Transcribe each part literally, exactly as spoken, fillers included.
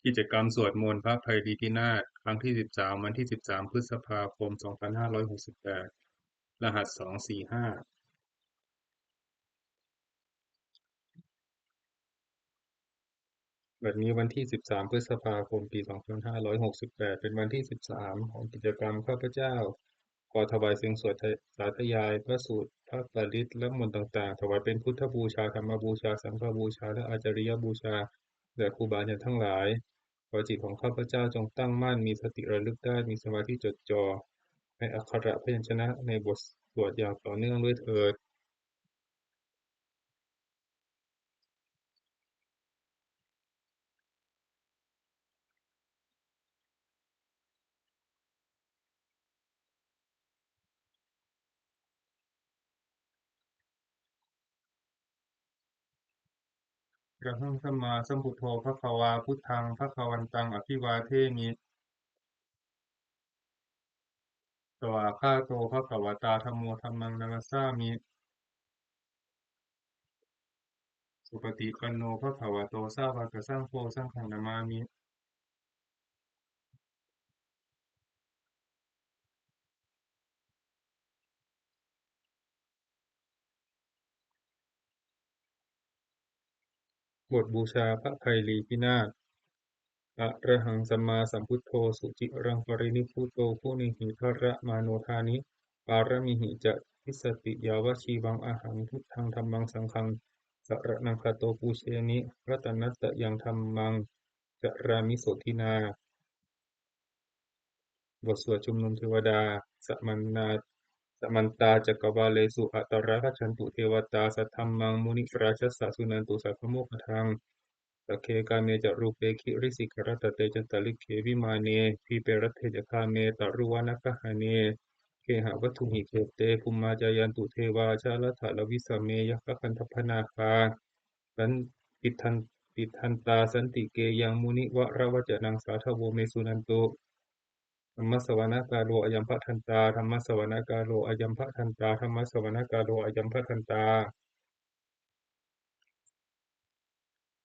กิจกรรมสวดมนต์พระไพรีพินาศครั้งที่สิบสาม วันที่สิบสาม พฤษภาคม สองพันห้าร้อยหกสิบแปด รหัส สองสี่ห้า วันนี้วันที่สิบสาม พฤษภาคม ปี สองพันห้าร้อยหกสิบแปด เป็นวันที่สิบสาม ของกิจกรรมข้าพเจ้า ขอถวายเสียงสวดสาธยายพระสูตร พระปริตร และมนต์ต่างๆ ถวายเป็นพุทธบูชา ธรรมบูชา สังฆบูชา และอาจาริยบูชาแด่ครูบาอาจารย์ทั้งหลาย ขอจิตของข้าพเจ้าจงตั้งมั่น มีสติระลึกได้ มีสมาธิจดจ่อในอักขระพยัญชนะในบทสวดอย่างต่อเนื่องด้วยเถิด Arahaṃ sammāsambuddho bhagavā, buddhaṃ bhagavantaṃ abhivādemi. Svākkhāto bhagavatā dhammo, dhammaṃ namassāmi. Supaṭipanno bhagavato sāvakasaṅgho, saṅghaṃ namāmi. บทบูชาพระไพรีพินาศ Arahaṃ sammāsambuddho suciraṃ parinibbuto guṇehi dharamāno dāni pāramīhi ca vissati yāvajīvaṃ ahaṃ buddhaṃ dhammaṃ saṅghaṃ saraṇaṃ gato pūjemi ratanattayaṃ dhammaṃ carāmi sotthinā. บทสวดชุมนุมเทวดา Samantā, samantā cakkavāḷesu atrāgacchantu devatā, saddhammaṃ munirājassa suṇantu saggamokkhadaṃ. Sagge kāme ca rūpe girisikharataṭe cantalikkhe vimāne, dīpe raṭṭhe ca gāme taruvanagahane gehavatthumhi khette, bhummā cāyantu devā jalathalavisame yakkhagandhabbanāgā, san-, tiṭṭhan-, tiṭṭhantā santike yaṃ munivaravacanaṃ sādhavo me suṇantu. Dhammassavanakālo ayam bhadantā, dhammassavanakālo ayam bhadantā, dhammassavanakālo ayam bhadantā.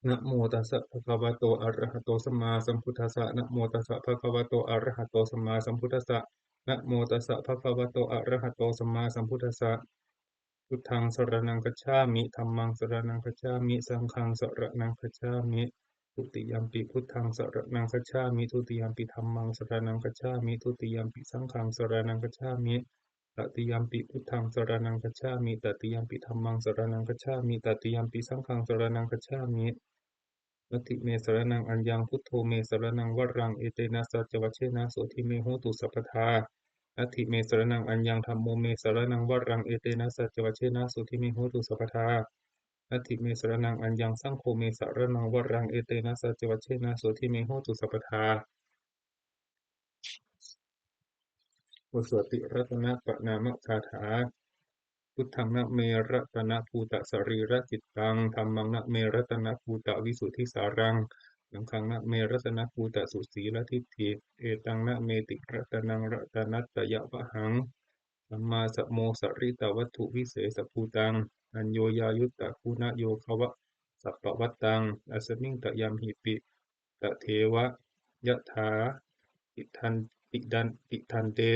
Namo tassa bhagavato arahato sammāsambuddhassa. Namo tassa bhagavato arahato sammāsambuddhassa. Namo tassa bhagavato arahato sammāsambuddhassa. Buddhaṃ saraṇaṃ gacchāmi. Dhammaṃ saraṇaṃ gacchāmi. Saṅghaṃ saraṇaṃ gacchāmi. Dutiyampi buddhaṃ saraṇaṃ gacchāmi. Dutiyampi dhammaṃ saraṇaṃ gacchāmi. Dutiyampi saṅghaṃ saraṇaṃ gacchāmi. Tatiyampi buddhaṃ saraṇaṃ gacchāmi. Tatiyampi dhammaṃ saraṇaṃ gacchāmi. Tatiyampi saṅghaṃ saraṇaṃ gacchāmi. Natthi me saraṇaṃ aññaṃ, buddho me saraṇaṃ varaṃ, etena saccavajjena sotthi me hotu sabbadā. Natthi me saraṇaṃ aññaṃ, dhammo me saraṇaṃ varaṃ, etena saccavajjena sotthi me hotu sabbadā. Natthi me saraṇaṃ aññaṃ, saṅgho me saraṇaṃ varaṃ, etena saccavajjena sotthi me hotu sabbadā. บทสวดติรัตนปณามคาถา Buddhaṃ name ratanabhūtasarīracittaṃ, dhammaṃ name ratanabhūtavisuddhisāraṃ, saṅghaṃ name ratanabhūtasusīladiṭṭhiṃ, etaṃ name tiratanaṃ ratanattayavhaṃ, sammāsamo saritavatthuvisesabhūtaṃ, aññoññayuttaguṇayogavasappavattaṃ, asmiṃ tayamhipi tadeva yathā tidan-, tidan-, tidaṇḍe,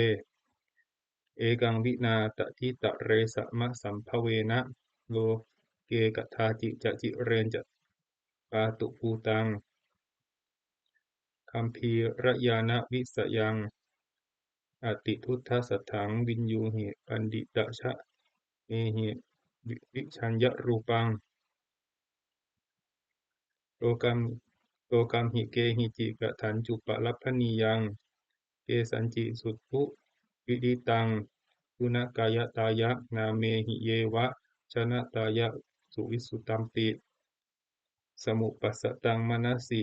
ekaṃ vinā taditare samasambhavena, loke kadāci ca cireñca pātubhūtaṃ, gambhīrañāṇavisayaṃ atiduddasatthaṃ, viññūhi paṇḍitajanehi vi-, vijaññarūpaṃ. Lokam-, lokamhi kehici katañcupalabhanīyaṃ, kesañci suṭṭhu viditaṃ, guṇakayatāya nāmehi yeva janatāya suvissutampi, samupassatāṃ manasi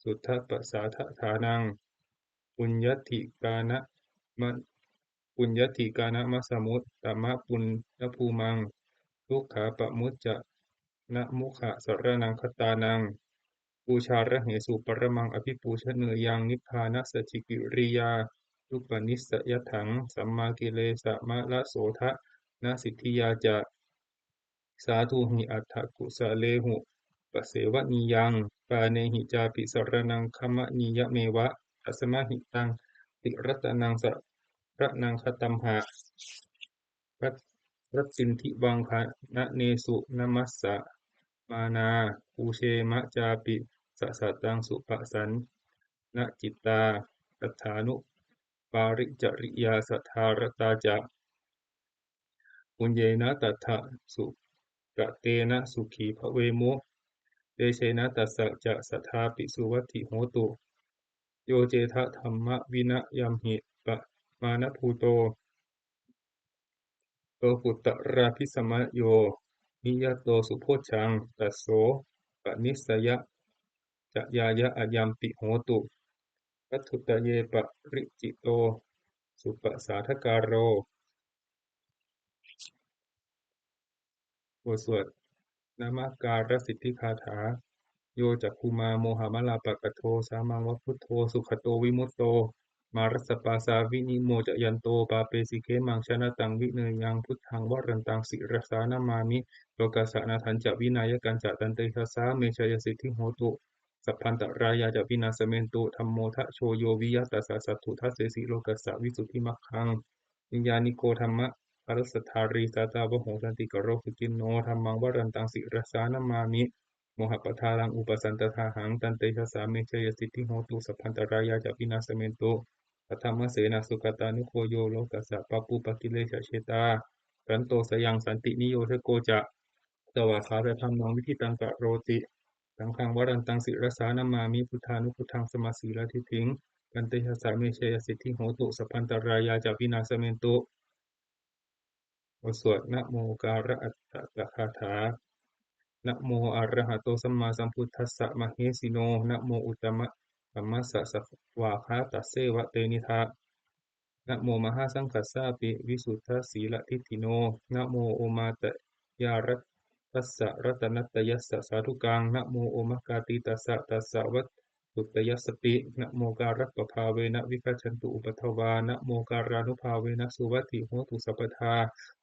suddhapasādadhānaṃ, puññatthikāna ma-, puññatthikānamasamuttamapuññabhūmaṃ, dukkhāpamuccanamukkhasaraṇaṃ gatānaṃ, pūjārahesu paramaṃ abhipūjanīyaṃ, nibbānasacchikiriyāyupanissayatthaṃ, sammākilesamārasodanasiddhiyā ca, sādhūhi atthakūṭaṃ kusalesu pasevanīyaṃ, pāṇehi cāpi saraṇaṃ gamanīyameva. Tasmā hi taṃ tiratanaṃ saraṇaṃ gatamha, rat- rattindivaṅgananesu namassamaṇā. Pūjema cāpi sasataṃ supasannacitā, saddhānupāricariyā saddhāratā ca. Puññena tattha sukatena sukhī bhavemu, tejena tassa ca sadā pi suvatthi hotu. Yo cedha dhammavinayamhi pamāṇabhūto, lokuttaravīsamāyo niyato subojjhaṃ, tasso panissayacayāya ayampi hotu. Vatthuttaye paricito supasādākāro. บทสวดนมการสิทธิคาถา Yo cakkhumā mohamalāpakaṭṭho, sāmaṃ va buddho sugato vimutto, mārassa pāsā vinimocayanto, pāpesi khemaṃ janataṃ vineyyaṃ, buddhaṃ varantaṃ sirasā namāmi, lokassa nāthañca vināyakañca, tantejasā me jayasiddhi hotu, sabbantarāyā ca vināsamentu. Dhammo dhajo yo viya, tassa satthu dassesi, lokassa visuddhimaggaṃ, niyyāniko dhammaparisādhārī, sātāvaho santikaro suciṇṇo, dhammaṃ varantaṃ sirasā namāmi, mohappadālaṃ upasantadāhaṃ, tantejasā me jayasiddhi hotu, sabbantarāyā ca vināsamentu. Saddhammasenā sugatānugo yo, lokassa pāpūpakilesajetā, santo sayaṃ santiniyojako ca, svākkhātadhammaṃ viditaṃ karoti, saṅghaṃ varantaṃ sirasā namāmi, buddhānubuddhaṃ samasīladiṭṭhiṃ, tantejasā me jayasiddhi hotu, sabbantarāyā ca vināsamentu. บทสวดนโมการอัฏฐกถา Namo arahato sammāsambuddhassa mahesino, namo uttamadhammassa svākkhātasseva tenidha, namo mahāsaṅghassāpi visuddhasīladiṭṭhino, namo omātyāraddhassa ratanattayassa sādhukaṃ, namo omakātītassa tassa vatthuttayassapi, namokārappabhāvena vigacchantu upaddavā, namokārānubhāvena suvatthi hotu sabbadā,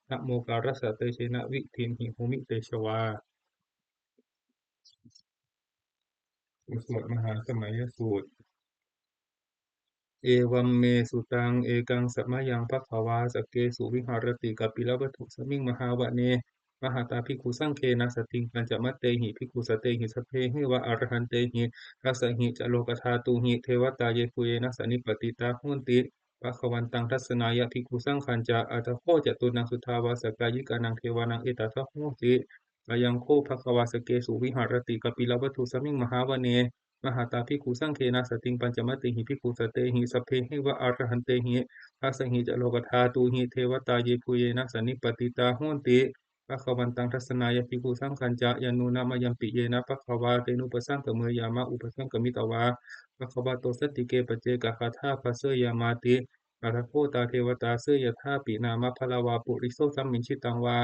namokārassa tejena vidhimhi homi tejavā. บทสวดมหาสมัยสูตร Evaṃ me sutaṃ. Ekaṃ samayaṃ bhagavā sakkesu viharati kapilavatthusmiṃ mahāvane mahatā bhikkhusaṅghena saddhiṃ pañcamattehi bhikkhusatehi sabbeheva arahantehi. Dasahi ca lokadhātūhi devatā yebhuyyena sannipatitā honti bhagavantaṃ dassanāya bhikkhusaṅghañca. Atha kho catunnaṃ suddhāvāsakāyikānaṃ devānaṃ etadahosi: Ayaṃ kho bhagavā sakkesu viharati kapilavatthusmiṃ mahāvane mahatā bhikkhusaṅghena saddhiṃ pañcamattehi bhikkhusatehi sabbeheva arahantehi. Dasahi ca lokadhātūhi devatā yebhuyyena sannipatitā honti bhagavantaṃ dassanāya bhikkhusaṅghañca. Yannūna mayampi yena bhagavā tenupasaṅkameyyāma, upasaṅkamitvā bhagavato santike paccekagāthā bhāseyyāmāti. Atha kho tā devatā seyyathāpi nāma balavā puriso sammiñjitaṃ vā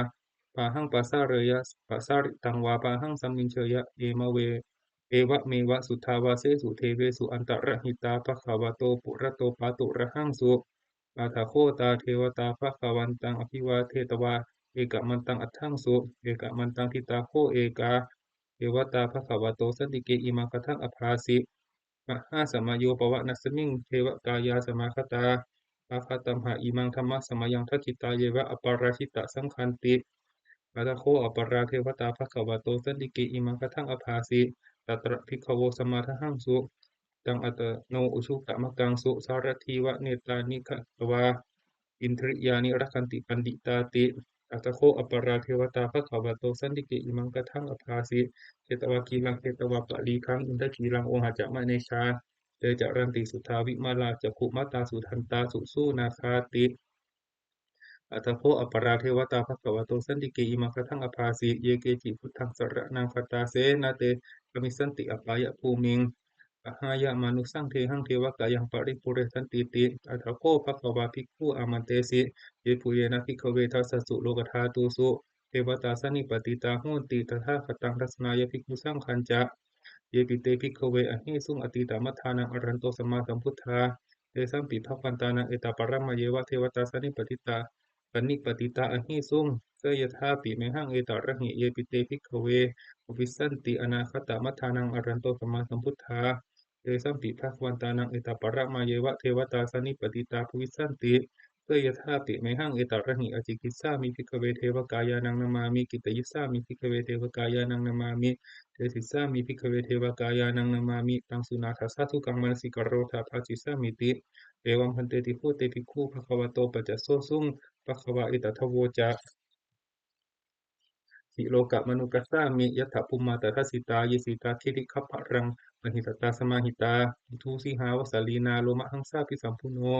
bāhaṃ pasāreyya, pasāritaṃ vā bāhaṃ sammiñjeyya, emave, evameva suddhāvāsesu devesu antarahitā bhagavato purato pāturahaṃsu. Atha kho tā devatā bhagavantaṃ abhivādetvā ekamantaṃ aṭṭhaṃsu. Ekamantaṃ ṭhitā kho ekā devatā bhagavato santike imaṃ gāthaṃ abhāsi: Mahāsamayo pavanasmiṃ, devakāyā samāgatā, āgatamha imaṃ dhammasamayaṃ, dakkhitāyeva aparājitasaṅghanti. Atha kho aparā devatā bhagavato santike imaṃ gāthaṃ abhāsi: Tatra bhikkhavo samādahaṃsu, taṃ attano ujukamakaṃsu, sārathīva nettāni gahetvā, indriyāni rakkhanti paṇḍitāti. Atha kho aparā devatā bhagavato santike imaṃ gāthaṃ abhāsi: Chetvā khīlaṃ chetvā palīghaṃ, indakhīlaṃ ohaccamanejā, te caranti suddhā vimalā, cakkhumatā sudantā susunāgāti. Atha kho aparā devatā bhagavato santike imaṃ gāthaṃ abhāsi: Ye keci buddhaṃ saraṇaṃ gatāse, na te gamissanti apāyabhūmiṃ, pahāya mānusaṃ dehaṃ, devakāyaṃ paripūressantīti. Atha kho bhagavā bhikkhū āmantesi: Yebhuyyena bhikkhave dasasu lokadhātūsu devatā sannipatitā honti tathāgataṃ dassanāya bhikkhusaṅghañca. Yepi te bhikkhave ahesuṃ atītamaddhānaṃ arahanto sammāsambuddhā, tesampi bhagavantānaṃ etaparamāyeva devatā sannipatitā sannipatitā ahesuṃ, seyyathāpi mayhaṃ etarahi. Yepi te bhikkhave bhavissanti anāgatamaddhānaṃ arahanto sammāsambuddhā, tesampi bhagavantānaṃ etaparamāyeva devatā sannipatitā bhavissanti, seyyathāpi mayhaṃ etarahi. Ācikkhissāmi bhikkhave devakāyānaṃ namāmi, kittayissāmi bhikkhave devakāyānaṃ namāmi, desissāmi bhikkhave devakāyānaṃ namāmi. Taṃ suṇātha sādhukaṃ manasikarotha bhāsissāmīti. Evaṃ bhanteti kho te bhikkhū bhagavato paccassosuṃ. Bhagavā etadavoca: Silokamanukassāmi, yattha bhummā tadassitā, ye sitā girigabbharaṃ, pahitattā samāhitā. Puthū sīhāva sallīnā, lomahaṃsābhisambhuno;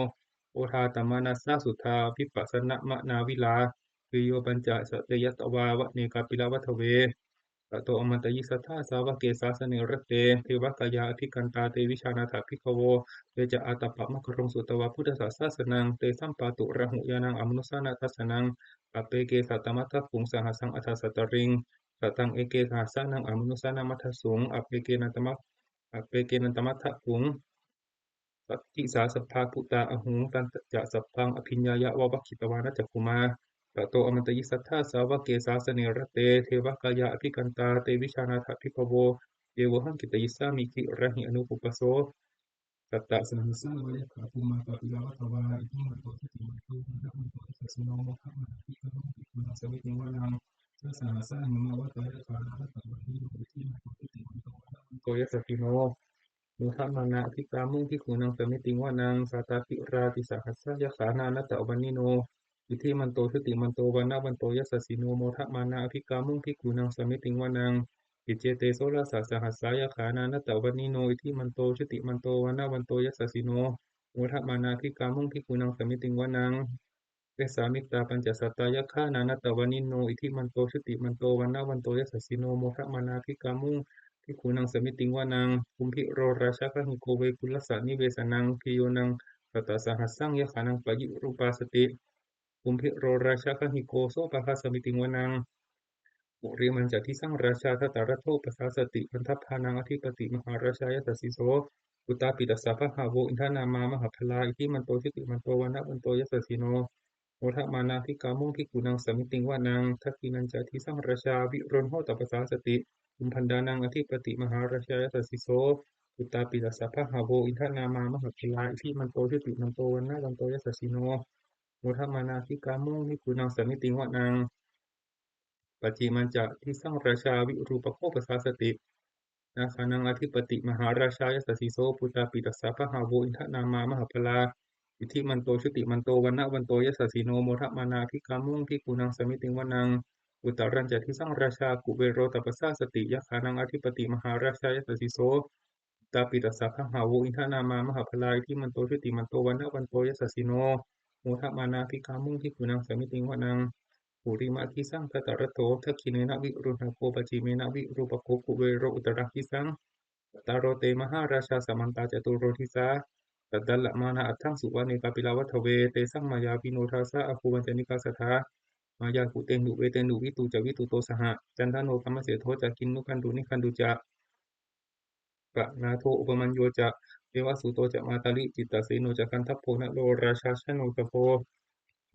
odātamanasā suddhā, vippasannamanāvilā. Bhiyyo pañcasate ñatvā, vane kāpilavatthave. Tato āmantayi satthā, sāvake sāsane rate; devakāyā abhikkantā, te vijānātha bhikkhavo. Te ca ātappamakaruṃ, sutvā buddhassa sāsanaṃ; tesampāturahu ñāṇaṃ, amanussāna dassanaṃ. Appeke satamaddakkhuṃ, sahassaṃ atha sattariṃ; sataṃ eke sahassānaṃ, amanussānamaddasuṃ. Appekenantamad- appekenantamaddakkhuṃ, disā sabbā phuṭā ahuṃ; tañca sabbaṃ abhiññāya, vavakkhitvāna cakkhumā. Tato āmantayi satthā, sāvake sāsane rate; devakāyā abhikkantā, te vijānātha bhikkhavo. Ye vohaṃ kittayissāmi, girāhi anupubbaso. Sattasahassā va yakkhā, bhummā kāpilavatthavā; iddhimanto jutimanto, vaṇṇavanto yasassino; modamānā abhikkāmuṃ, bhikkhūnaṃ samitiṃ vanaṃ. Chasahassā hemavatā, yakkhā nānattavaṇṇino; iddhimanto jutimanto, vaṇṇavanto yasassino; modamānā abhikkāmuṃ, bhikkhūnaṃ samitiṃ vanaṃ. Sātāgirā tisahassā, yakkhā nānattavaṇṇino; iddhimanto jutimanto, vaṇṇavanto yasassino; modamānā abhikkāmuṃ, bhikkhūnaṃ samitiṃ vanaṃ. Iccete soḷasasahassā, yakkhā nānattavaṇṇino; iddhimanto jutimanto, vaṇṇavanto yasassino; modamānā abhikkāmuṃ, bhikkhūnaṃ samitiṃ vanaṃ. Vessāmittā pañcasatā, yakkhā nānattavaṇṇino; iddhimanto jutimanto, vaṇṇavanto yasassino; modamānā abhikkāmuṃ, bhikkhūnaṃ samitiṃ vanaṃ. Kumbhīro rājagahiko, vepullassa nivesanaṃ; bhiyyo naṃ satasahassaṃ, yakkhānaṃ payirupāsati; kumbhīro rājagahiko, sopāga samitiṃ vanaṃ. Purimañca disaṃ rājā, dhataraṭṭho pasāsati; gandhabbānaṃ ādhipati, mahārājā yasassi so. Puttāpi tassa bahavo, indanāmā mahabbalā; iddhimanto jutimanto, vaṇṇavanto yasassino; modamānā abhikkāmuṃ, bhikkhūnaṃ samitiṃ vanaṃ. Dakkhiṇañca disaṃ rājā, virūḷho tappasāsati; kumbhaṇḍānaṃ ādhipati, mahārājā yasassi so. Puttāpi tassa bahavo, indanāmā mahabbalā; iddhimanto jutimanto, vaṇṇavanto yasassino; modamānā abhikkāmuṃ, bhikkhūnaṃ samitiṃ vanaṃ. Pacchimañca disaṃ rājā, virūpakkho pasāsati; nāgānaṃ ādhipati, mahārājā yasassi so. Puttāpi tassa bahavo, indanāmā mahabbalā; iddhimanto jutimanto, vaṇṇavanto yasassino; modamānā abhikkāmuṃ, bhikkhūnaṃ samitiṃ vanaṃ. Uttarañca disaṃ rājā, kuvero tappasāsati; yakkhānaṃ ādhipati, mahārājā yasassi so. Puttāpi tassa bahavo, indanāmā mahabbalā; iddhimanto jutimanto, vaṇṇavanto yasassino; modamānā abhikkāmuṃ, bhikkhūnaṃ samitiṃ vanaṃ. Purimadisaṃ dhataraṭṭho, dakkhiṇena virūḷhako; pacchimena virūpakkho, kuvero uttaraṃ disaṃ. Cattāro te mahārājā, samantā caturo disā; daddallamānā aṭṭhaṃsu, vane kāpilavatthave. Tesaṃ māyāvino dāsā, āgū vañcanikā saṭhā; māyā kuṭeṇḍu veṭeṇḍu, vitū ca vitūto saha; candano kāmaseṭṭho ca, kinnughaṇḍu nighaṇḍu ca. Panādo opamañño ca, devasūto ca mātali; cittaseno ca gandhabbo, naḷo rājā janosabho;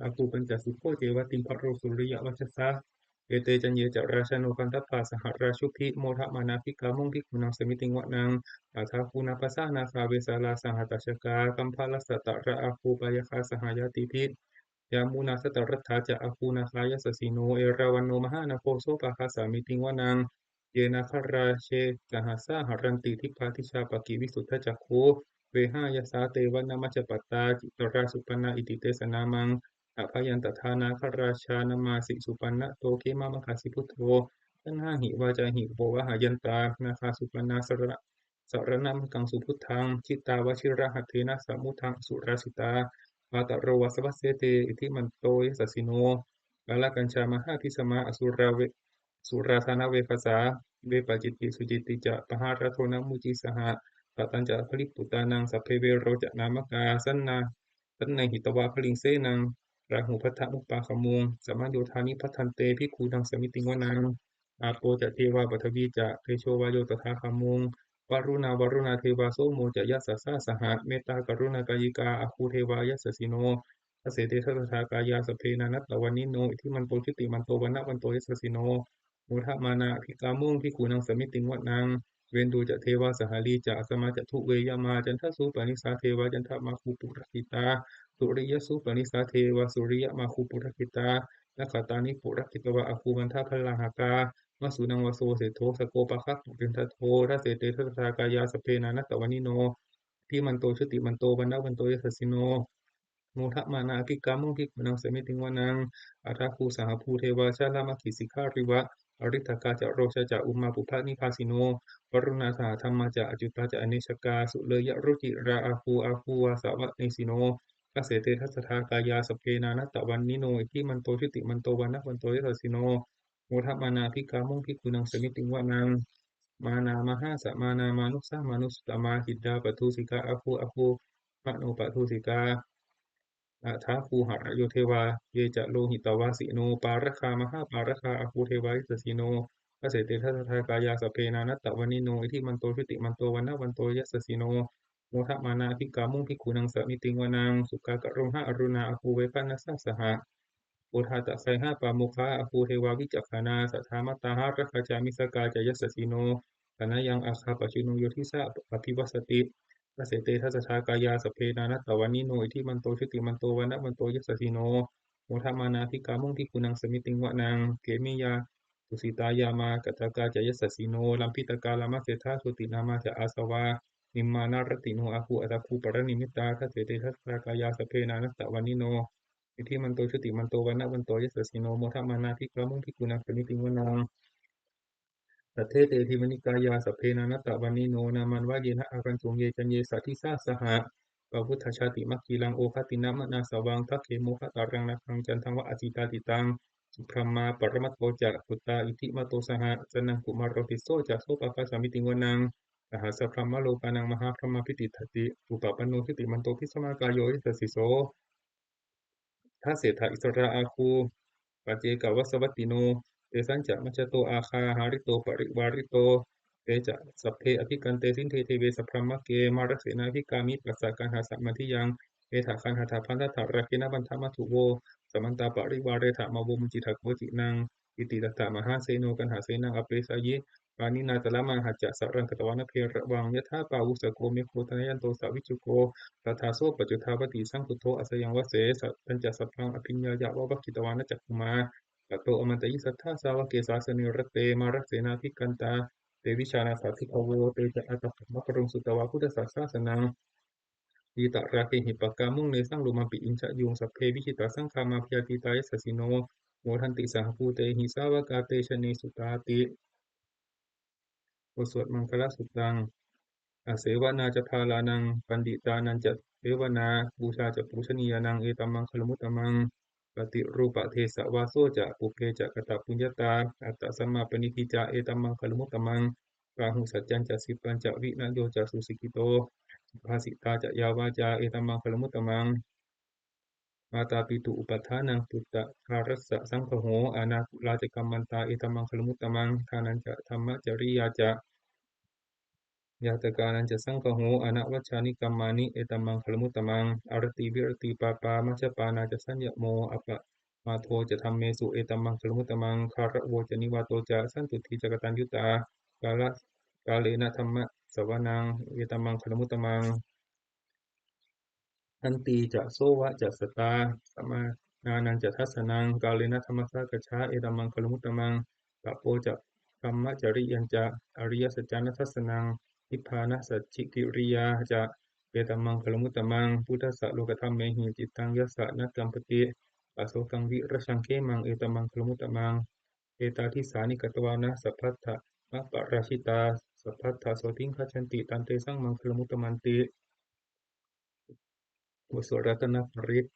āgū pañcasikho ceva, timbarū suriyavacchasā. Ete caññe ca rājāno, gandhabbā saha rājubhi; modamānā abhikkāmuṃ, bhikkhūnaṃ samitiṃ vanaṃ. Athāgū nābhasā nāgā, vesālā sahatacchakā; kambalassatarā āgū, pāyāgā saha ñātibhi. Yāmunā dhataraṭṭhā ca, āgū nāgā yasassino; erāvaṇo mahānāgo, sopāga samitiṃ vanaṃ. Ye nāgarāje sahasā haranti, dibbā dijā pakkhi visuddhacakkhū; vehāyasā te vanamajjhapattā, citrā supaṇṇā iti tesa nāmaṃ. Abhayantadā nāgarājānamāsi, supaṇṇato khemamakāsi buddho; saṇhāhi vācāhi pavāhayantā, nāgā supaṇṇā sara- saraṇamakaṃsu buddhaṃ. Jitā vajirahatthena, samuddaṃ asurā sitā; bhātaro vāsavassete, iddhimanto yasassino. Kālakañjā mahābhismā, asurā ve- surā dānaveghasā; vepacitti sucitti ca, pahārādo namucī saha. Satañca baliputtānaṃ, sabbe verocanāmakā; sannā- sannayhitvā baliṃ senaṃ, rāhubhaddamupāgamuṃ. Samayodāni bhaddante, bhikkhūnaṃ samitiṃ vanaṃ. Āpo ca devā paṭhavī ca, tejo vāyo tadāgamuṃ; varuṇā vāruṇā devā, somo ca yasasā saha. Mettākaruṇākāyikā, āgū devā yasassino; Dasete dasadhā kāyā sabbe nānattavaṇṇino, iddhimanto jutimanto vaṇṇavanto yasassino, modamānā abhikkāmuṃ bhikkhūnaṃ samitiṃ vanaṃ. Veṇḍū ca devā sahalī ca asamā ca duve yamā, candassūpanisā devā candamāgū purakkhitā, suriyassūpanisā devā suriyamāgū purakkhitā, nakkhattāni purakkhitvā āgū mandavalāhakā, vasūnaṃ vāsavo seṭṭho sakkopāga purindado. Dasete dasadhā kāyā sabbe nānattavaṇṇino, iddhimanto jutimanto vaṇṇavanto yasassino, modamānā abhikkāmuṃ bhikkhūnaṃ samitiṃ vanaṃ. Athāgū sahabhū devā jalamaggisikhāriva, ariṭṭhakā ca rojā ca ummāpupphanibhāsino, varuṇā sahadhammā ca accutā ca anejakā, sūleyyarucirā āgū āgū vāsavanesino. Dasete dasadhā kāyā sabbe nānattavaṇṇino, iddhimanto jutimanto vaṇṇavanto yasassino, modamānā abhikkāmuṃ bhikkhūnaṃ samitiṃ vanaṃ. Mānā mahāsamānā mānusā mānusuttamā, khiḍḍāpadūsikā āgū āgū manopadūsikā, athāgū harayo devā ye ca lohitavāsino, pāragā mahāpāragā āgū devā yasassino. Dasete dasadhā kāyā sabbe nānattavaṇṇino, iddhimanto jutimanto vaṇṇavanto yasassino, modamānā abhikkāmuṃ bhikkhūnaṃ samitiṃ vanaṃ. Sukkā karumhā aruṇā āgū veghanasā saha, odātagayhā pāmokkhā āgū devā vicakkhaṇā, sadāmattā hāragajā missakā ca yasassino, thanayaṃ āgā pajjunno yo disā abhivassati. Dasete dasadhā kāyā sabbe nānattavaṇṇino, iddhimanto jutimanto vaṇṇavanto yasassino, modamānā abhikkāmuṃ bhikkhūnaṃ samitiṃ vanaṃ. Khemiyā tusitā yāmā kaṭṭhakā ca yasassino, lambītakā lāmaseṭṭhā jotināmā ca āsavā, nimmānaratino āgū athāgū paranimmitā. Dasete dasadhā kāyā sabbe nānattavaṇṇino, iddhimanto jutimanto vaṇṇavanto yasassino, modamānā abhikkāmuṃ bhikkhūnaṃ samitiṃ vanaṃ. Saṭṭhete devanikāyā sabbe nānattavaṇṇino, nāmanvayena āgañchuṃ ye caññe sadisā saha, pavutthajātimakhīlaṃ oghatiṇṇamanāsavaṃ, dakkhemoghataraṃ nāgaṃ candaṃva asitātitaṃ. Subrahmā paramatto ca puttā iddhimato saha, sanaṅkumāro tisso ca sopāga samitiṃ vanaṃ. Sahassabrahmalokānaṃ mahābrahmābhitiṭṭhati, upapanno jutimanto bhismākāyo yasassi so. Dasettha issarā āgū paccekavasavattino, tesañca majjhato āgā hārito parivārito. Te ca sabbe abhikkante sinde deve sabrahmake, mārasenā abhikkāmi passa kaṇhassa mandiyaṃ. Etha gaṇhatha bandhatha rāgena bandhamatthu vo, samantā parivāretha mā vo muñcittha koci naṃ. Iti tattha mahāseno kaṇhasenaṃ apesayi, pāṇinā talamāhacca saraṃ katvāna bheravaṃ. Yathā pāvussako megho thanayanto savijjuko, tadā so paccudāvatti saṅkuddho asayaṃvase. Sa- tañca sabbaṃ abhiññāya vavakkhitvāna cakkhumā, tato āmantayi satthā sāvake sāsane rate, mārasenā abhikkantā te vijānātha bhikkhavo. Te ca ātappamakaruṃ sutvā buddhassa sāsanaṃ, vītarāgehi pakkāmuṃ nesaṃ lomampi iñjayuṃ. Sabbe vijitasaṅgāmā bhayātītā yasassino, modanti saha bhūtehi sāvakā te janesutāti. บทสวดมังคลสุตตัง Asevanā ca bālānaṃ, paṇḍitānañca sevanā, pūjā ca pūjanīyānaṃ, etammaṅgalamuttamaṃ. Paṭirūpadesavāso ca, pubbe ca katapuññatā, attasammāpaṇidhi ca, etammaṅgalamuttamaṃ. Bāhusaccañca sippañca, vinayo ca susikkhito, subhāsitā ca yā vācā, etammaṅgalamuttamaṃ. Mātāpituupaṭṭhānaṃ, puttadārassa saṅgaho, anākulā ca kammantā, etammaṅgalamuttamaṃ. Dānañca dhammacariyā ca, ñātakānañca saṅgaho, anavajjāni kammāni, etammaṅgalamuttamaṃ. Āratī viratī pāpā, majjapānā ca saññamo, appamādo ca dhammesu, etammaṅgalamuttamaṃ. Gāravo ca nivāto ca, santuṭṭhī ca kataññutā, kāla- kālena dhammassavanaṃ, etammaṅgalamuttamaṃ. Khantī ca sovacassatā, samaṇānañca dassanaṃ, kālena dhammasākacchā, etammaṅgalamuttamaṃ. Tapo ca brahmacariyañca, ariyasaccāna dassanaṃ, nibbānasacchikiriyā ca, etammaṅgalamuttamaṃ. Phuṭṭhassa lokadhammehi, cittaṃ yassa na kampati, asokaṃ virajaṃ khemaṃ, etammaṅgalamuttamaṃ. Etādisāni katvāna, sabbatthamaparājitā, sabbattha sotthiṃ gacchanti, tantesaṃ maṅgalamuttamanti. บทสวดรัตนปริตร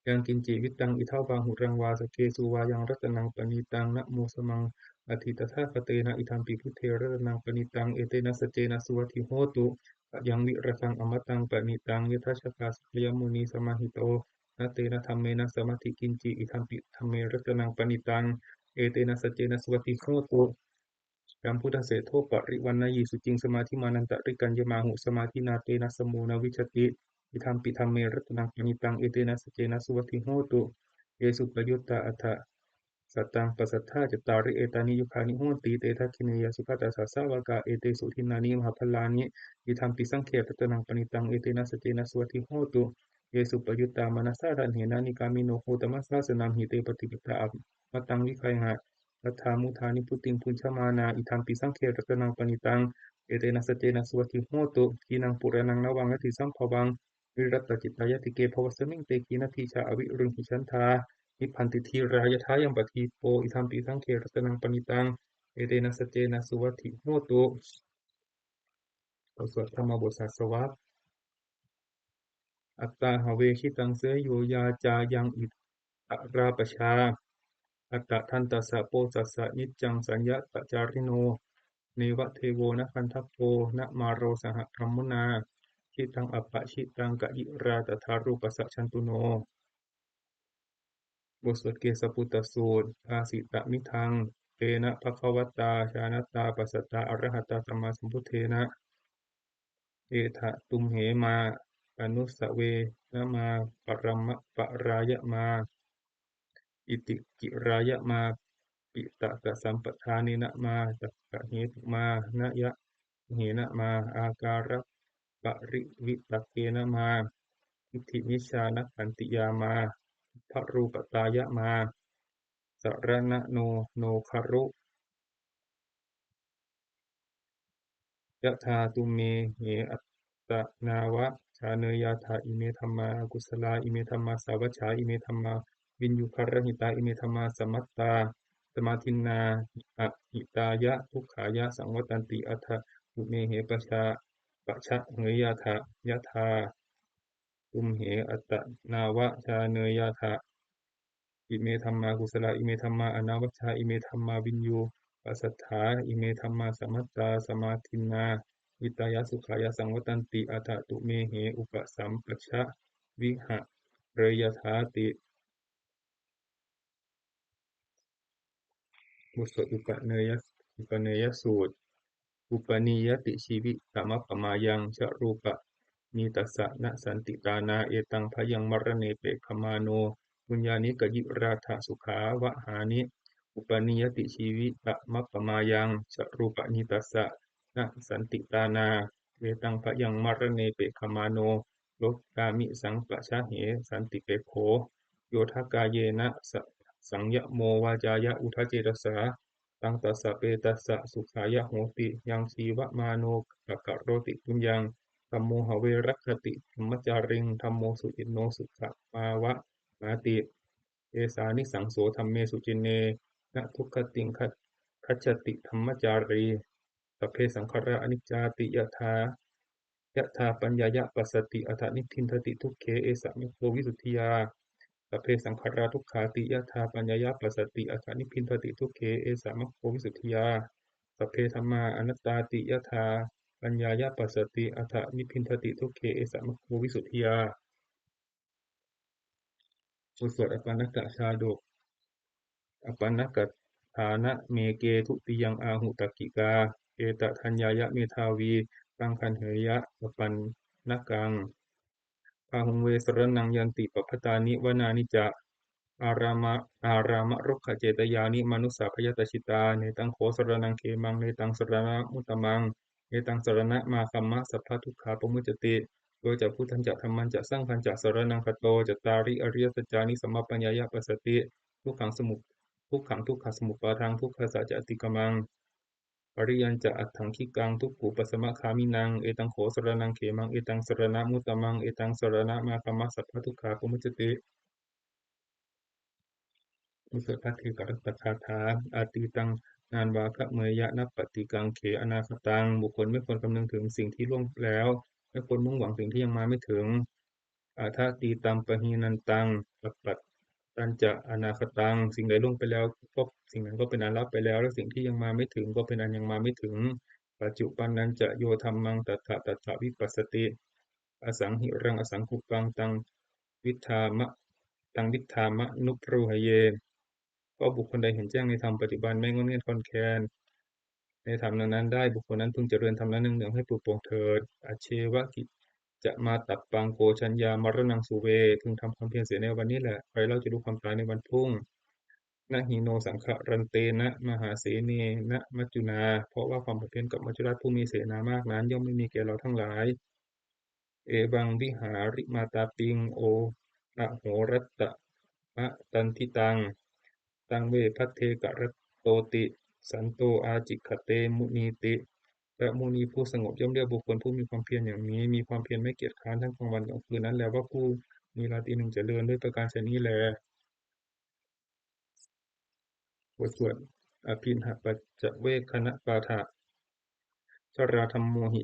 Yaṅkiñci vittaṃ idha vā huraṃ vā, saggesu vā yaṃ ratanaṃ paṇītaṃ, na no samaṃ atthi tathāgatena, idampi buddhe ratanaṃ paṇītaṃ, etena saccena suvatthi hotu. Ayaṃ virajaṃ amataṃ paṇītaṃ, yadajjhagā sakyamunī samāhito, na tena dhammena samatthi kiñci, idampi dhamme ratanaṃ paṇītaṃ, etena saccena suvatthi hotu. Yambuddhaseṭṭho parivaṇṇayī, suciṃ samādhimānantarikaññamāhu, samādhinā tena samo na vijjati, idampi dhamme ratanaṃ paṇītaṃ, etena saccena suvatthi hotu. Ye suppayuttā aṭṭha sataṃ pasatthā, cattāri etāni yugāni honti, te dakkhiṇeyyā sugatassa sāvakā, etesu dinnāni mahapphalāni, idampi saṅghe ratanaṃ paṇītaṃ, etena saccena suvatthi hotu. Ye suppayuttā manasā daḷhena, nikkāmino gotamasāsanamhi, te pattipattā amataṃ vigayha, laddhā mudhā nibbutiṃ bhuñjamānā, idampi saṅghe ratanaṃ paṇītaṃ, etena saccena suvatthi hotu. Khīṇaṃ purāṇaṃ navaṃ natthi sambhavaṃ, virattacittāyatike bhavasmiṃ, te khīṇabījā aviruḷhichandā, nibbanti dhīrā yathāyampadīpo, idampi saṅghe ratanaṃ paṇītaṃ, etena saccena suvatthi hotu. บทสวดธรรมบทสาสวะ Atthāhave khitaṃ seyyo, yā cāyaṃ ittarāpajā, attadantassa posassa niccaṃ saññatacārino, neva devo na gandhabbo, na māro saha brahmunā, khitaṃ appahitaṃ kayirā, tathārūpassa jantuno. บทสวดเกสปุตตสูตร Bhāsitamidaṃ tena bhagavatā, jānatā passatā arahatā sammāsambuddhena, etha tumhe mā anussavena mā, parama parāya mā itikirāya mā, piṭakasampadanena mā, takkahetu mā, nayagahena mā, ākāraparivitakena mā, diṭṭhimicchānagantiyā mā, abharūpatāya mā, saraṇano no kharu. Yathā tumhe attanāva jāneyyātha, ime dhammā akusalā, ime dhammā sāvajjā, ime dhammā viññugarahitā, ime dhammā samattā samādinnā, ahitāya dukkhāya saṃvattanti, atha tumhe pajā pajaheyyātha. Yathā tumhe attanāva jāneyyātha, ime dhammā kusalā, ime dhammā anavajjā, ime dhammā viññuppasatthā, ime dhammā samattā samādinnā, hitāya sukhāya saṃvattanti, atha tumhe upasampajja vihareyyāthāti. บทสวดอุปเนยยะ อุปเนยยสูตร Upanīyati jīvitamappamāyaṃ, ca rūpanītassa na santi tāṇā, etaṃ bhayaṃ maraṇe pekkhamāno, puññāni kayirātha sukhāvahāni. Upanīyati jīvitamappamāyaṃ, ca rūpanītassa na santi tāṇā, etaṃ bhayaṃ maraṇe pekkhamāno, lokāmisaṃ pajahe santipekkho. Yo dha kāyena sa- saṃyamo vācāya uda cetasā, taṃ tassa petassa sukhāya hoti. Yaṃ jīvamāno akaroti puññaṃ, dhammo have rakkhati dhammacāriṃ, dhammo suciṇṇo sukhāvahāti. Esānisaṃso dhamme suciṇṇe, na dugatiṃ gacchati dhammacārī. Sabbe saṅkhārā aniccāti yathā, yathāpaññāya passati, atha nibbindati dukkhe, esa maggo visuddhiyā. Sabbe saṅkhārā dukkhāti yathā paññāya passati, atha nibbindati dukkhe, esa maggo visuddhiyā. Sabbe dhammā anattāti yathā paññāya passati, atha nibbindati dukkhe, esa maggo visuddhiyā. บทสวดอปัณณกชาดก Apaṇṇakaṭhānameke dutiyaṃ āhu takkikā, etadaññāya medhāvī taṃ gaṇheyya apaṇṇakaṃ. Bāhuṃ ve saraṇaṃ yanti pabbatāni vanāni ca, ārāma ārāmarukkhacetyāni manussā bhayatajjitā, netaṃ kho saraṇaṃ khemaṃ, netaṃ saraṇamuttamaṃ, etaṃ saraṇamāgamma, sabbadukkhā pamuccati. Yo ca buddhañca dhammañca saṅghañca saraṇaṃ gato, cattāri ariyasaccāni samappaññāya passati, dukkhaṃ samu dukkhaṃ dukkhasamuppādaṃ dukkhassa ca atikkamaṃ, ariyañca aṭṭhaṅgikaṃ dukkhūpasamagāminaṃ, etaṃ kho saraṇaṃ khemaṃ, etaṃ saraṇamuttamaṃ, etaṃ saraṇamāgamma, sabbadukkhā pamuccati. บทสวดภัทเทกรัตตคาถา Atītaṃ nānvāgameyya nappaṭikaṅkhe anāgataṃ. บุคคลไม่ควรคำนึงถึงสิ่งที่ล่วงแล้ว ไม่ควรมุ่งหวังสิ่งที่ยังมาไม่ถึง Adhatītaṃ pahīnantaṃ appattañca anāgataṃ. สิ่งใดล่วงไปแล้วก็สิ่งนั้นก็เป็นอันละไปแล้ว และสิ่งที่ยังมาไม่ถึงก็เป็นอันยังมาไม่ถึง Paccuppannañca yo dhammaṃ tattha tattha vipassati, asaṃhiraṃ asaṅkuppaṃ taṃ viddhāma taṃ viddhāmanubrūhaye. ก็บุคคลใดเห็นแจ้งในธรรมปัจจุบัน ไม่ง่อนแง่นคลอนแคลนในธรรมนั้นๆได้ บุคคลนั้นพึงเจริญธรรมนั้นเนืองๆให้ปรุโปร่งเถิด Ajjeva ki จะมาตัปปัง โก ชัญญา มะระณัง สุเว พึงทำความเพียรเสียในวันนี้แหละ ใครเล่าจะรู้ความตายในวันพรุ่ง นะหิโน สังขะรันเตนะ มหาเสเนนะ มัจจุนา เพราะว่าความผัดเพี้ยนกับมัจจุราชผู้มีเสนามากนั้น ย่อมไม่มีแก่เราทั้งหลาย เอวัง วิหาริมาตาปิง โอ อโหรัตตะมะตันทิตัง ตังเวภัทเทกะรัตโตติ สันโตอาจิกขเตมุนีติ พระมุนีผู้สงบย่อมเรียกบุคคลผู้มีความเพียรอย่างนี้ มีความเพียรไม่เกียจคร้านทั้งกลางวันกลางคืนนั้นแล ว่าผู้มีราตรีหนึ่งเจริญ ด้วยประการฉะนี้แล บทสวดอภิณหปัจจเวกขณปาฐะ ชราธัมโมหิ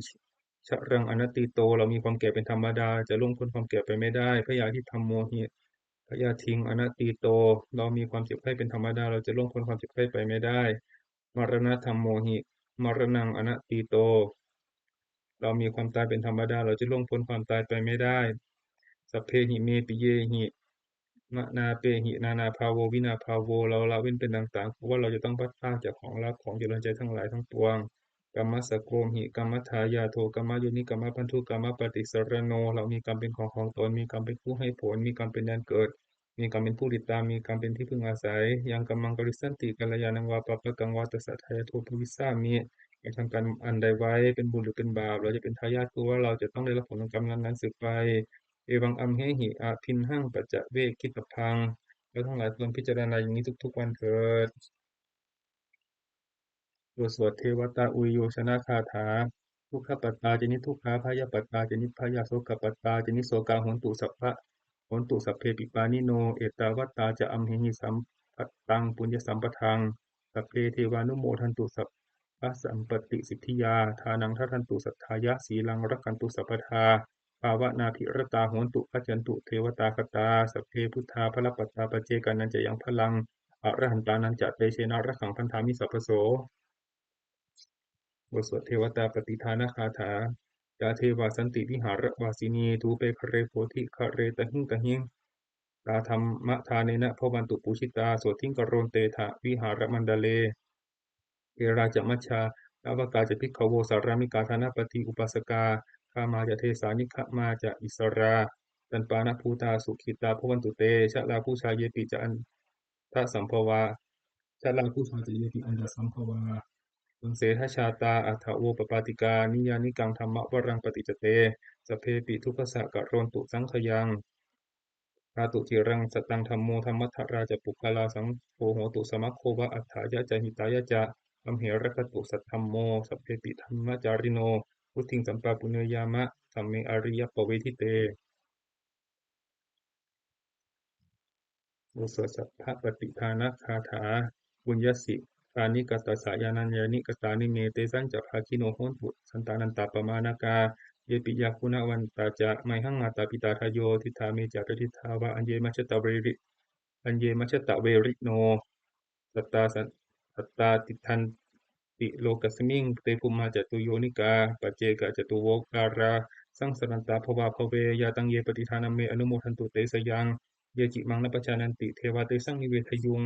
ชรังอนัตติโต เรามีความแก่เป็นธรรมดา จะล่วงพ้นความแก่ไปไม่ได้ พยาธิธัมโมหิ พยาธิงอนัตติโต เรามีความเจ็บไข้เป็นธรรมดา เราจะล่วงพ้นความเจ็บไข้ไปไม่ได้ มรณะธัมโมหิ มรณังอนัตติโต เรามีความตายเป็นธรรมดา เราจะล่วงพ้นความตายไปไม่ได้ สัพเพหิเมปิเยหิ มะนาเปหิ นานาภาโว วินาภาโว เราละเว้นเป็นต่างๆ เพราะว่าเราจะต้องพลัดพรากจากของรักของเจริญใจทั้งหลายทั้งปวง กัมมัสสะโกหิ กัมมัฏฐายาโท กัมมะโยนิ กัมมะปันธุ กัมมะปฏิสรโน เรามีกรรมเป็นของของตน มีกรรมเป็นผู้ให้ผล มีกรรมเป็นแดนเกิด มีกรรมเป็นผู้ติดตาม มีกรรมเป็นที่พึ่งอาศัย ยังกัมมัง กริสสันติ กัลยาณัง วา ปาปะกัง วา ตัสสะ ทายาโท ภวิสสามิ เราทำกรรมอันใดไว้ เป็นบุญหรือเป็นบาป เราจะเป็นทายาท คือว่าเราจะต้องได้รับผลของกรรมนั้นๆ สืบไป เอวัง อัมเหหิ อภิณหัง ปัจจเวกขิตพัง เราทั้งหลายควรพิจารณาอย่างนี้ทุกๆ วันเถิด บทสวดเทวตาอุยโยชนคาถา ทุกขปัตตาจะนิทุกขา ภยปัตตาจะนิพพยา โสกปัตตาจะนิโสกา โหนตุสัพพะ โหนตุสัพเพปิปานิโน เอตาวัตตาจะอัมเหหิ สัมปัตตัง ปุญญสัมปทัง สัพเพเทวานุโมทันตุ สัพพะสัมปตติสิทธิยา ทานังทัดดันตุ สัทธายะ สีลังรักขันตุ สัพพทา ภาวนาภิรตา โหนตุ คัจฉันตุ เทวตาคตา สัพเพพุทธา พลปัตตา ปัจเจกานัญจะยัง พลัง อรหันตานัญจะ เตเชนะ รักขัง พันธามิ สัพพโส บทสวดเทวตาปฏิทานคาถา ยาเทวาสันติวิหารวาสินี ธูปะฆะเร โพธิฆะเร ตะหิง ตะหิง ตาธัมมทาเนนะ ภวันตุ ปูจิตา โสตถิง กะโรนเตถะ วิหารมันดะเล เทรา จะ มัจจา นวกา จะ ภิกขโว สารามกา ทานะปะตี อุปาสกา คามมา จะ เทสา นิกขมา จะ อิสสรา จันปานะภูตา สุขิตา ภวันตุ เต ชะลา ผู้ชาย เยปิ จะ อันทะสัมภวา ชะลา ผู้ชาย จะ เยปิ อันทะสัมภวา สังเสทะชาตา อัฏฐะโว ปปาติกา นิยานิกัง ธัมมะวรัง ปะติจจเต สัพเพปิ ทุกขัสสะ กะโรนตุ สังขยัง ทาตุ จิรัง สตัง ธัมโม ธัมมะทะรา จะ ปุคคลา สังโฆ โหตุ สมะโค วะ อัฏฐายะ จะ หิตายะ จะ อัมเหรักขตุ สัทธัมโม สัพเพปิ ธัมมะจาริโน วุตถิง สัมปาปุเนยยามะ ธัมเม อริยปะเวทิเต บทสวดสัพพปฏิทานคาถา ปุญญสิ ตานิ กตัสสะ ยานัญญานิ กตานิ เม เตสัญจะ ภาคิโน โหนตุ สันตานันตะ ปะมาณกา เยปิ ยา คุณวันตา จะ มัยหัง มาตา ปิตา ทาโย ทิฏฐา เม จะ ปะทิฏฐา วา อัญเย มัชชะตะเวริ อัญเย มัชชะตะเวริโน สัตตา สัตตา ติฏฐันติ โลกัสมิง เต ภุมมา จตุโยนิกา ปัจเจกะ จตุโวการา สังสะรันตา ภวา ภเว ยาตัง เย ปฏิทานัม เม อนุโมทันตุ เตชะยัง เยจิ มัง นะ ปะจานันติ เทวา เตสัง นิเวทะยุง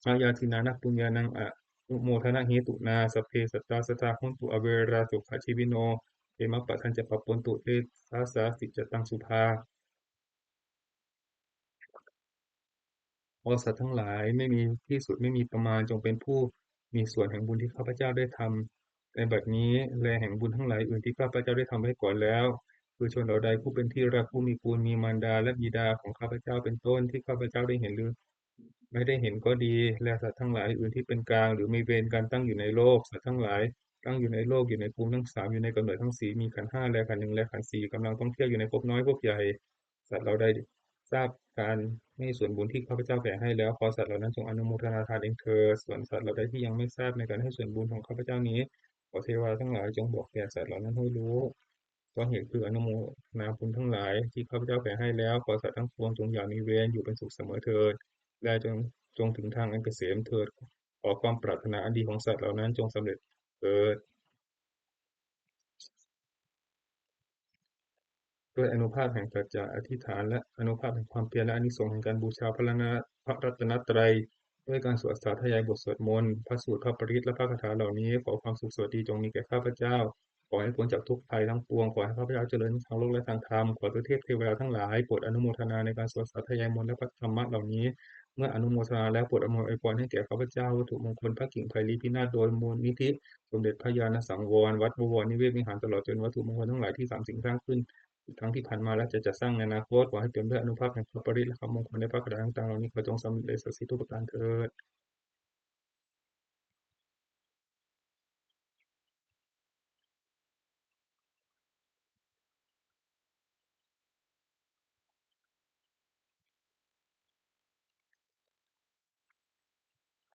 มายาทินานะ ปุญญานัง อนุโมทนะ เหตุนา สัพเพ สัตตา สัทธา โหนตุ อเวรา สุขะจีวิโน เขมะปะทัง จะ ปะปันตุ เตสาสา สิจะตัง สุภา ขอสัตว์ทั้งหลายไม่มีที่สุดไม่มีประมาณ จงเป็นผู้มีส่วนแห่งบุญที่ข้าพเจ้าได้ทำในบัดนี้ และแห่งบุญทั้งหลายอื่นที่ข้าพเจ้าได้ทำไว้ก่อนแล้ว คือชนเหล่าใดผู้เป็นที่รัก ผู้มีคุณ มีมารดาและบิดาของข้าพเจ้าเป็นต้น ที่ข้าพเจ้าได้เห็นหรือไม่ได้เห็นก็ดี และสัตว์ทั้งหลายอื่นที่เป็นกลางหรือมีเวรกันตั้งอยู่ในโลก สัตว์ทั้งหลายตั้งอยู่ในโลก อยู่ในภูมิทั้งสาม อยู่ในกำเนิดทั้งสี่ มีขันธ์ห้าและขันธ์หนึ่งและขันธ์สี่ กำลังท่องเที่ยวอยู่ในภพน้อยภพใหญ่ สัตว์เหล่าใดทราบการให้ส่วนบุญที่ข้าพเจ้าแผ่ให้แล้ว ขอสัตว์เหล่านั้นจงอนุโมทนาทานเองเถิด ส่วนสัตว์เหล่าใดที่ยังไม่ทราบในการให้ส่วนบุญของข้าพเจ้านี้ ขอเทวาทั้งหลายจงบอกแก่สัตว์เหล่านั้นให้รู้ เพราะเหตุคืออนุโมทนาบุญทั้งหลายที่ข้าพเจ้าแผ่ให้แล้ว ขอสัตว์ทั้งปวงจงอย่ามีเวร อยู่เป็นสุขเสมอเถิด และจง จงถึงทางอันเกษมเถิด ขอความปรารถนาอันดีของสัตว์เหล่านั้นจงสำเร็จเถิด ด้วยอานุภาพแห่งสัจจะอธิษฐาน และอานุภาพแห่งความเพียร และอานิสงส์แห่งการบูชาพระรัตน พระรัตนตรัย ด้วยการสวดสาธยายบทสวดมนต์ พระสูตร พระปริตร และพระคาถาเหล่านี้ ขอความสุขสวัสดีจงมีแก่ข้าพเจ้า ขอให้พ้นจากทุกข์ภัยทั้งปวง ขอให้ข้าพเจ้าเจริญทั้งทางโลกและทางธรรม ขอทวยเทพเทวดาทั้งหลายโปรดอนุโมทนาในการสวดสาธยายมนต์และพระธรรมเหล่านี้ เมื่ออนุโมทนาแล้วโปรดอำนวยอวยพรให้แก่ข้าพเจ้าวัตถุมงคลพระกิ่งไพรีพินาศโดยมูลนิธิสมเด็จพระญาณสังวร วัดบวรนิเวศวิหาร ตลอดจนวัตถุมงคลทั้งหลายที่สามสิ่งสร้างขึ้น ทั้งที่ผ่านมาและจะจัดสร้างในอนาคต ขอให้เต็มด้วยอานุภาพแห่งพระปริตรและคำมงคลในพระคาถาต่างๆเหล่านี้ ขอจงสำเร็จศักดิ์สิทธิ์ทุกประการเทอญ